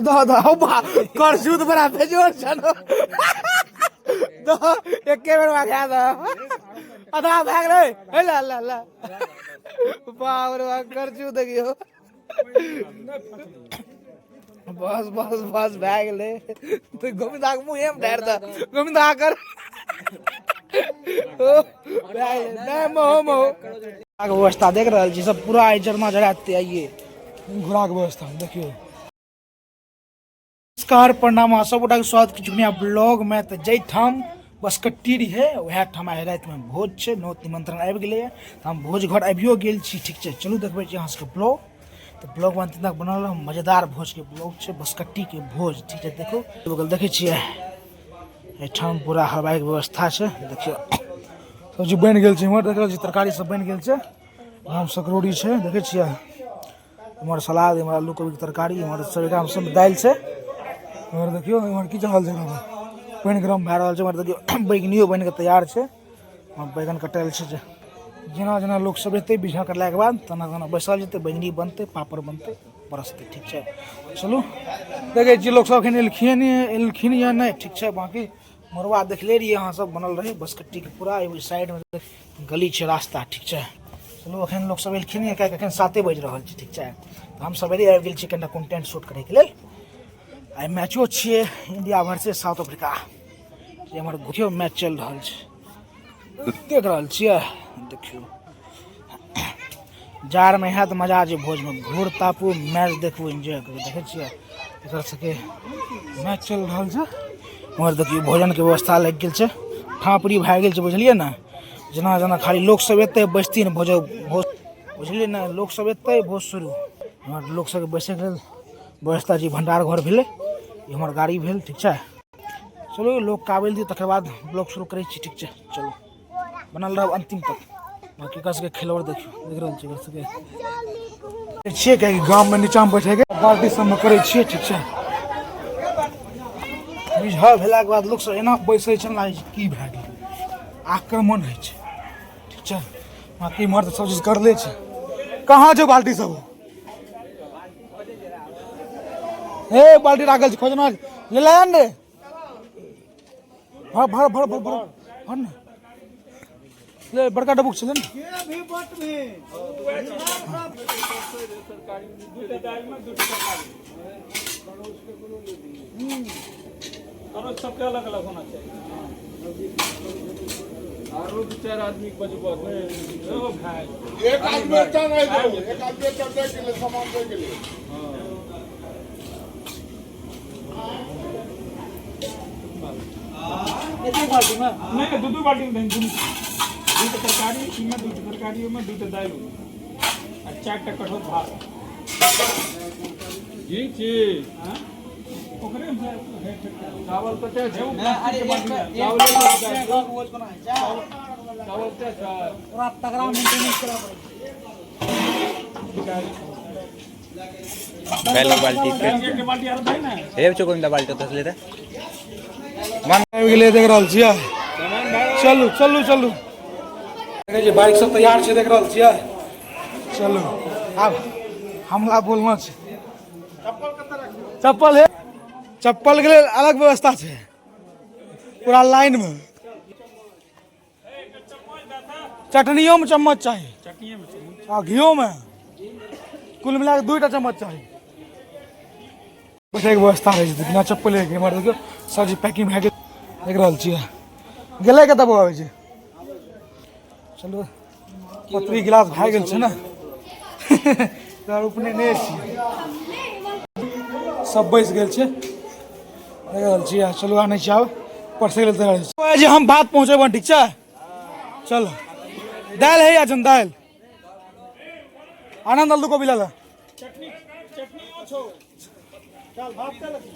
दह दह बा करछुत बड़ा बेजोर छन दह एके बेर भागा दह आधा भाग रे हे ला ला ला बाप रे बाप करछू देखियो बस बस बस भए गेलै तऽ गोविंदा के मुँहे मे ढारि दह गोविंदा कर ओ भए गेलै नहि महो महो के व्यवस्था देख रहल छी सब पूरा आइ जरमा जरा आइए घोड़ाके व्यवस्था देखियौ। नमस्कार, प्रणाम, अहाँ सब गोटाके स्वागत किछु नया ब्लॉग में। तऽ जाहिठाम बसकट्टी रहे वएह ठाम आइ रातिमे भोज छै, नोत निमंत्रण आबि गेलैए तऽ हम भोज घर आबियो गेल छी। ठीक छै, चलू देखबै छी अहाँ सबके ब्लॉग। तऽ ब्लॉग अंतिम तक बनल रहू, मजेदार भोजके ब्लॉग छै, बसकट्टीके भोज। ठीक छै, देखू बगल देखै छियै एहिठाम पूरा हलवाइके व्यवस्था छै। देखियौ सब्जी बनि गेल छै, इम्हर देख रहल छी तरकारी सब बनि गेल छै, आम सकरौड़ी छै देखै छियै, इम्हर सलाद, इम्हर आलू कोबीके तरकारी, इम्हर सब एकरामे सब दालि छै। इम्हर देखियौ इम्हर की चढ़ल छै, पानि गरम भए रहल छै। इम्हर देखियौ बैगनियो बनि कऽ तैयार छै, इम्हर बैगन कटायल छै। जे जेना जेना लोक सब एतै बिझा कटलाके बाद तेना तेना बैसल जेतै, बैगनी बनतै, पापड़ बनतै, परसतै। ठीक छै, चलू देखै छियै लोक सब एखन एलखिन एलखिन या नहि। ठीक छै, बाँकी मड़ुआ देखले रहियै अहाँ सब बनल रहै बसकट्टीके पूरा एगो साइडमे गली छै रास्ता। ठीक छै, चलू एखन लोक सब एलखिन हँ, किएकि एखन 7 बाजि रहल छै। ठीक छै, तऽ हम सवेरे आबि गेल छी कनिटा कंटेंट शूट करैके लेल। आइ मैचो छियै इंडिया वर्सेस साउथ अफ्रीका, जे हमर देखियौ मैच चलि रहल छै, देख रहल छियै। देखियौ जाड़मे हैत मजा जे भोजमे घूर तापू, मैच देखू, एन्जॉय करू। देखै छियै एकर सबके मैच चलि रहल छै। उम्हर देखियौ भोजनके व्यवस्था लागि गेल छै, थापड़ी भए गेल छै, बुझलियै ने। जेना जेना खाली लोक सब एतै बैसथिन भोज भोज, बुझलियै ने, लोक सब एतै भोज शुरू। एम्हर लोक सबके बैसैके लेल व्यवस्था छै, भण्डार घर भेलै, ई हमर गाड़ी भेल। ठीक छै, चलू लोक के आबै लए दियौ, तकर बाद ब्लॉग शुरू करै छी। ठीक छै, चलू बनल रहब अंतिम तक। बाकी ओकरा सबके खेलौड़ देखियौ, देख रहल छी ओकरा सबके छियै, कियाकि गाममे नीचाँमे बैठेके बाल्टी सबमे करै छियै। ठीक छै, बिझा भेलाके बाद लोक सब एना बैसै छै, लागै छै की भए गेलै, आक्रमण होइ छै। ठीक छै, बाकी इम्हर तऽ सब चीज करले छै। कहाँ छै बाल्टी सब? हे बाल्टी राखल छै, खोजना ले ला रे, भर भर भर भर भर भर ने ले, बड़का डबुक छलै ने। सबके अलग अलग होना चाहिए। आरो दू चारि आदमी के बजबऽ ओ भाई, एक आदमी एकटा नहि दो, एक आदमी एकटा दै के लिए, सामान दै के लिए। नहि, दू दू बाल्टी में दही, दुनू दूटा तरकारी इमे, दूटा तरकारी ओमे, दूटा दालि ओमे आ चारिटा कठोर भात। जी जी हाँ? ओकरे में है। चावल कते छै? अरे चावल चावल कते छै? पूरा तगड़ा मेंटेनेंस करऽ पड़ै छै। पहले बाल्टी एक बाल्टी आरो दही ने। हे चुकुंदा बाल्टी तसले रे। आबि गेलै, देख रहल छियै। चलू चलू चलू, देखै छियै बाइक सब तैयार छै, देख रहल छियै। चलू आब हमला बोलना छै। चप्पल है, चप्पल के लेल अलग व्यवस्था छै पूरा लाइन में। चटनियो में चम्मच चाही आ घियो में, कुल मिला के 2टा चम्मच चाही। बैठे के व्यवस्था रहै छै बिना चप्पल के। इम्हर देखियौ सब चीज पैकिंग भए गेल, देख रहल छियै। गेलै कतऽ बौआ छै? चलू पतरी गिलास भए गेल छै ने, तऽ उपने नहि छियै, सब बैस गेल छै, देख रहल छियै। चलू आनै छी, आब परसै लेल तैयार छै जे हम भात पहुँचेबनि। ठीक छै, चलो दालि है या दालि आनंद आलू कोबी लऽ।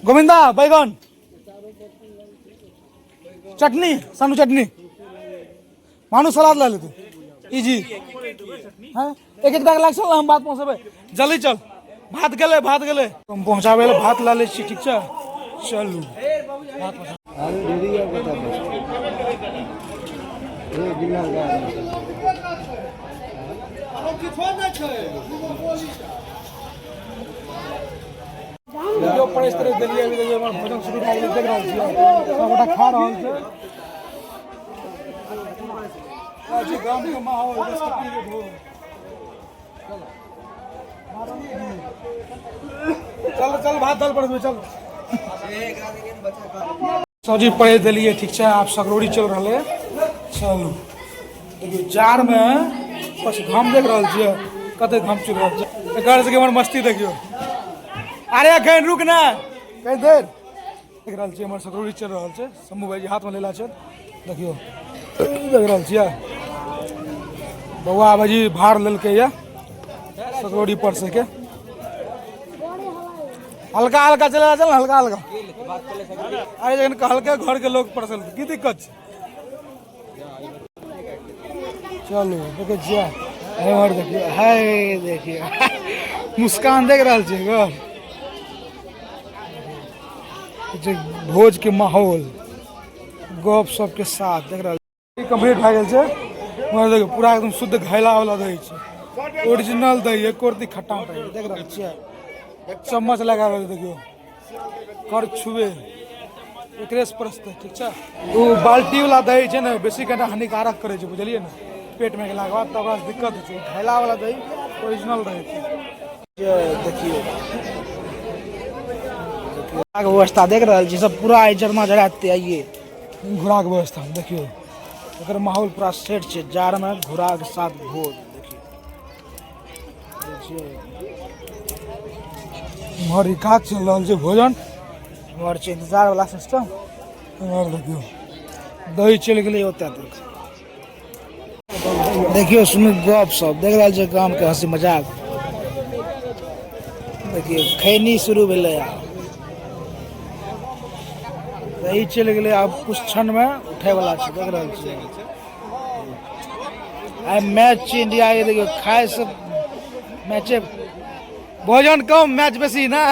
गोविंदा बैगन चटनी, सानू चटनी, मानू सलाद लऽ ले तू। इजी हाँ, एक एक टाका लाग। चल हम भात पहुँचेबै, जल्दी चल। भात गेलै, भात गेलै, हम पहुँचाबै लए भात लऽ लै छी। ठीक छै, चलू भात पहुँचा। देखियौ पड़ैस तरैस देलियै, अभी देखियौ हमर भोजन शुरू भए गेलै। देख रहल छियै सबगोटा खा रहल छै। आज गाम के माहौल, बसकट्टी के भोज। चल चल, भात दाल पर चल, सब्जी पड़े देलियै। ठीक छै, आब सकरौड़ी चलि रहलै। चलू, देखियौ जाड़मे बस घाम देख रहल छियै, कते घाम चलि रहल छै। एकर सबके हमर मस्ती देखियौ। अरे एखन रुक ने कनि देर। देख रहल छियै हमर सकरौड़ी चलि रहल छै। शंभू भाईजी हाथमे लेला छै। देखियौ, देख रहल छियै बौआ भाईजी भार लेलकै यऽ सकरौड़ी परसैके। हल्का हल्का चले, चल हल्का हल्का। अरे जखन कहलकै घरके लोक परसल, की दिक्कत छै? चलू, देखै छियै एम्हर, देखियौ है, देखियौ मुस्कान देख रहल छियै घर जे भोज के माहौल गप सप के साथ देख रहल। कम्प्लीट भए गेल छै। मगर देखियौ पूरा एकदम शुद्ध घैला वाला दही छै, ओरिजिनल दही, एको रत्ती खट्टा नहि रहै। देख रहल छियै चम्मच लगा रहल, देखियौ कर छुए एकरे से परसतै। ठीक छै, ओ बाल्टी वाला दही छै ने, बेसी कनिटा हानिकारक करै छै, बुझलियै ने? पेटमे गेलाके बाद तब ओकरा से दिक्कत होइ छै। घैला वाला दही ओरिजिनल रहै छै। देखियौ के व्यवस्था देख रहल छी सब, पूरा जरना जरा आइए घोड़ाके व्यवस्था। देखियौ एकर माहौल पूरा सेट छै। जाड़मे घोड़ाके साथ भोज। देखियौ उम्हर ई काज चलि रहल छै भोजन, उम्हर छै इंतजार वाला सिस्टम। उम्हर देखियौ दही चलि गेलै ओतऽ तक। देखियौ सुनू गप सब, देख रहल छै गामके हंसी मजाक। देखियौ खैनी शुरू भेलै, आब दही चलि गेलै, आब कुछ क्षणमे उठै वाला छै। देख रहल छियै आइ मैच छै इंडिया के। देखियौ खाय से मैचे, भोजन कम मैच बेसी ने।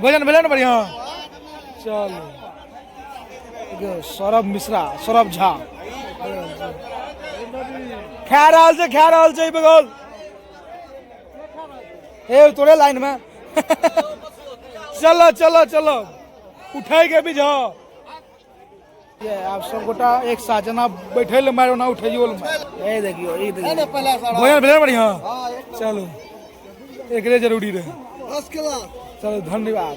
भोजन भेलै ने बढ़िआँ? चलू, देखियौ सौरभ मिश्रा, सौरभ झा खा रहल छै, खा रहल छै ई बगल। हे तोरे लाइन में चलो चलो चलो, उठै के भी जाओ। ये आब सब गोटा एक साथ जेना बैठे ले मारि ओना उठैयो ले मारि। ए देखियौ, ई देखियौ भोजन भेलै बढ़िआँ? चलू, एकरे जरूरी रहै। चलू, धन्यवाद।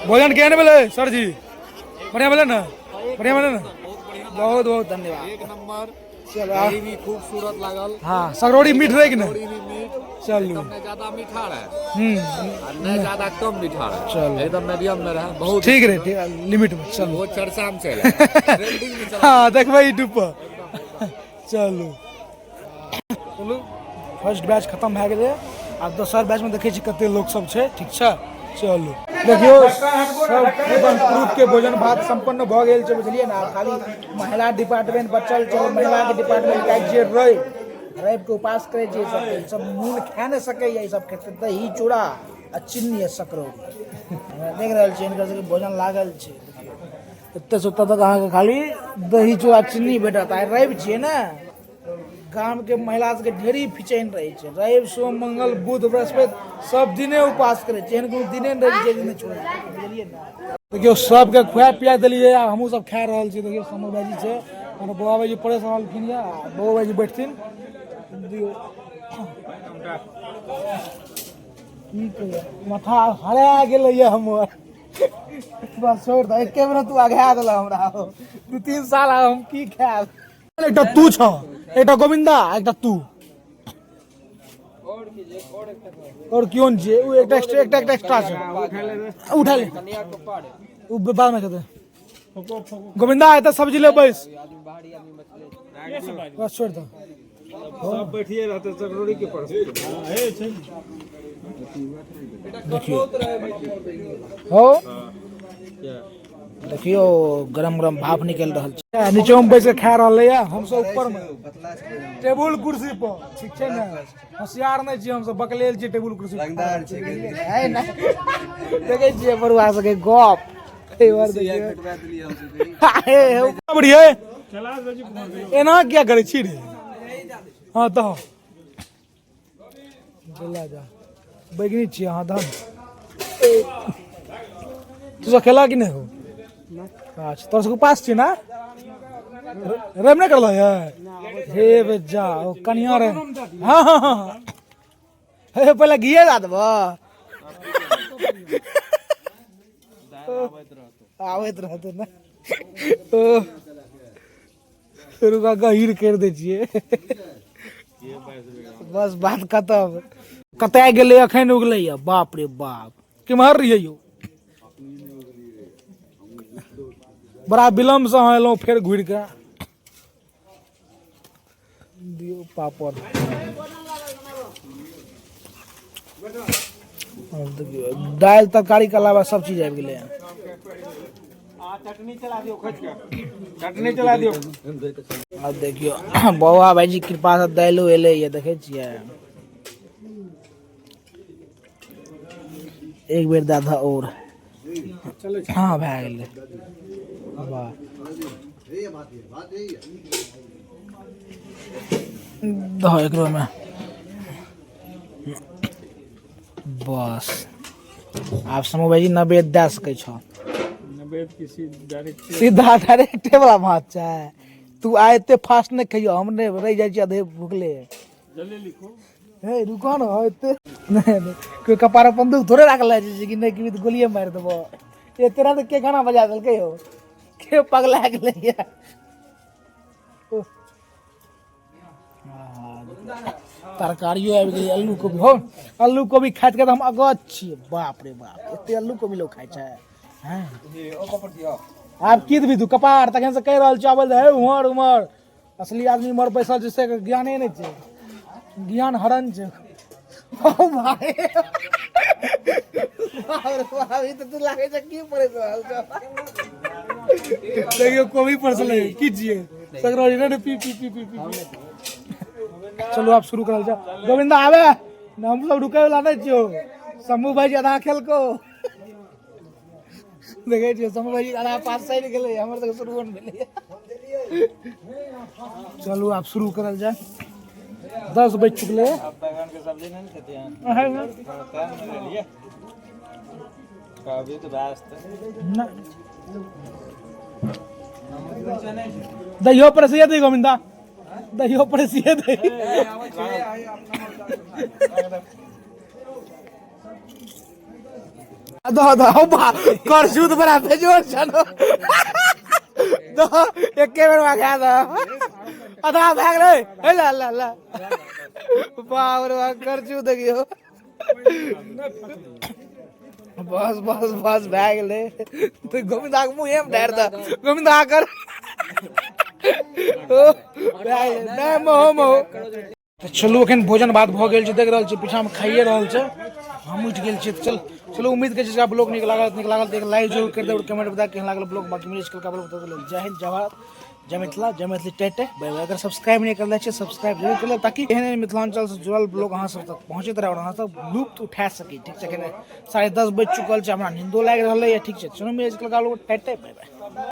भोजन केहन भेलै सर जी? बढ़िआँ भेलै ने? बढ़िआँ भेलै ने? बहुत बहुत धन्यवाद। एक नंबर। चलो। दही भी खूबसूरत लागल। हाँ, सकरौड़ी मीठ रहे कि नहीं? पूरी भी मीठ। चलू। नहीं ज्यादा मीठा रहे आ नहीं ज्यादा कम मीठा रहे। चलो। एकदम मीडियम में रहे, बहुत ठीक रहे, ठीक लिमिट में। चलू। बहुत चर्चा में चले, ट्रेंडिंग में चला। हाँ, देखबै यूट्यूब पर। चलू चलू, फर्स्ट बैच खतम भए गेलै, आब दोसर बैचमे देखै छी कते लोक सब छै। ठीक छै, चलू। देखियौ सब एकदम ग्रुप के भोजन भात सम्पन्न भऽ गेल छै, बुझलियै ने? आब खाली महिला डिपार्टमेंट बचल छै। महिलाके डिपार्टमेंट काल्हि छियै रवि, रविके उपास करै छै सब। सब नून खा नहि सकैए, ई सब खेतै दही चूड़ा आ चिन्नी आ सकरौरी। देख रहल छियै हिनकर सबके भोजन लागल छै। देखियौ एतऽ से ओतऽ तक अहाँके खाली दही चूड़ा चिन्नी भेटत। आइ रवि छियै ने, गामके महिला सबके ढेरी फिचैन रहै छै। रवि, सोम, मंगल, बुध, बृहस्पति सब दिने उपास करै छै, एहन कोनो दिने नहि रहै छै जे दिन छोड़ै छै, बुझलियै ने? देखियौ सबके खुआ पिया देलियै, आब हमहूँ सब खा रहल छी। देखियौ समर भाईजी छै, हमर बौआ भाईजी पड़ैस रहलखिन यऽ, आ बौआ भाईजी बैठथिन। दियौ की कहियै, माथा हरा गेलै हमर। बस छोड़ि दऽ, एके बेर तू अघा देलह हमरा। 2-3 साल आब हम की खायब? एकटा तू छ, एकटा गोविंदा, एकटा तू और क्यों जे उ एकटा एक्स्ट्रा, एकटा एकटा एक्स्ट्रा छै, उठा ले। उ बाद में खेतै। गोविंदा, एतऽ सब्जी ले बैस। बस छोड़ दो। सब बैठिए रहते, सकरौड़ी के पर। देखियो हो, देखियो गरम गरम भाप निकल रहल छै। नीचे में बैस के खा रहल है, हम सब ऊपर में टेबुल कुर्सी पर। ठीक छै ने? होशियार नहि छियै हमसब, बकलेल छियै। टेबुल कुर्सी है ने? देखै छियै बरुआ सबके गप। एहि बार देखियौ बढ़िया। एना किया करै छी रे? हाँ तऽ चला जा। बैगनी छियै अहाँ धन। तू सब खेला कि नहि हो? अच्छा, तोरा सबके उपास छियै ना? रवि नहि करलह ये? हे बे जा ओ कनिया रे। हाँ हाँ हाँ हाँ। हे, पहिले घिए दए देबह, आबैत रहतै ने। ओ रुका, गहीर करि दै छियै, बस बात खतम। कतय गेलै? अखन उगलै यऽ। बाप रे बाप, केम्हर रहियै यौ? बड़ा विलम्बसँ अहाँ एलहुँ फेर घुरि कऽ। दियौ पापड़। आब देखियौ, दालि तरकारी के अलावा सब चीज आबि गेलै हँ। चटनी चला दियौ, खोजि कऽ चटनी चला दियौ। आब देखियौ, बौआ भाईजी कृपा से दालिओ एलै ये, देखै छियै। एक बेर दए दह और। हँ, भए गेलै। वाह, दह एकरोमे। बस, आब समूह भाईजी नवेद दए सकै छौ। नवेद किसी डायरेक्ट? सीधा डायरेक्टे वाला बात छै। तू आइ एते फास्ट नहि खइयो, हम नहि रहि जाइ छी आधे भुखले। जल्दी लिखो। हे, रुको न, एते नहि नहि, कोई कपार पर बंदूक थोड़े राखल छै कि नहि कि तऽ गोलिये मारि देबो। ए तेरा तऽ के गाना बजा देलकै हो? के पगला गेलै ये? ओह। तरकारियो आबि गेलै। आलू कोबी हो, आलू कोबी खाइत खाइत हम अगत छियै। बाप रे बाप, एते आलू कोबी लोक खाइ छै? हैं, आब की देबी तू कपार? तखन से कहि रहल छियौ, आबल हे उम्हर उम्हर। असली आदमी उम्हर बैसल छै, से ज्ञाने नहि छै, ज्ञान हरण छै। ओ भाई, बाप रे बाप, ई तऽ तू लागै छै की पड़ैत रहल छौ। देखियौ, कोबी परसलै की छियै सगरो ने। पी पी पी पी पी। चलू, आब शुरू करल जाओ। गोविंदा आवे न, हम सब रुकै वाला नहि छियौ। शंभू भाईजी आधा खेलको, देखै छियै, शंभू भाईजी आधा पास सड़ि गेलै, हमर तऽ शुरू नहि भेलै। चलू, आब शुरू करल जाय। 10 बजि चुकलै। अब बैगन के सब्जी नहीं खाते हैं? है। टाइम नहीं ले लिए अभी तो व्यस्त। ना। दहियो पर से दे गोविंदा, दहियो पर से दे। दो दो बा करछुत बड़ा बेजोर छनो। दो, एके बेर में खा दो, आधा भए गेलै। हे ला ला ला, बाप रे बाप, करछू देखियौ। बस बस बस, भए गेलै। तऽ गोविंदा के मुँहे मे ढारि दऽ। गोविंदा कर, ओ, भए गेलै। नहि महो महो। तऽ चलू, एखन भोजन भात भऽ गेल छै। देख रहल छी, पीछामे खाइए रहल छै, हम उठि गेल छियै। तऽ चल चलू, उम्मीद करै छी जे ब्लॉग नीक लागल। नीक लागल तऽ एक लाइक जरूर कर देब, कमेंट बता केहन लागल ब्लॉग। बाकी मिलै छै कलका ब्लॉग। तऽ लेल जय हिंद, जय भारत, जय मिथिला, जय मैथिली। टाटा, बाय बाय। अगर सब्सक्राइब नहि करले छै, सब्सक्राइब जरूर कर लेब, ताकि एहन एहन मिथिलांचल से जुड़ल ब्लॉग अहाँ सब तक पहुँचैत रहै और अहाँ सब लुत्फ उठा सकी। ठीक छै, एखन 10:30 बजि चुकल छै, हमरा नींदो लागि रहलै ठीक छै, चलू, मिलै छै कलका ब्लॉग। Tata, bye bye.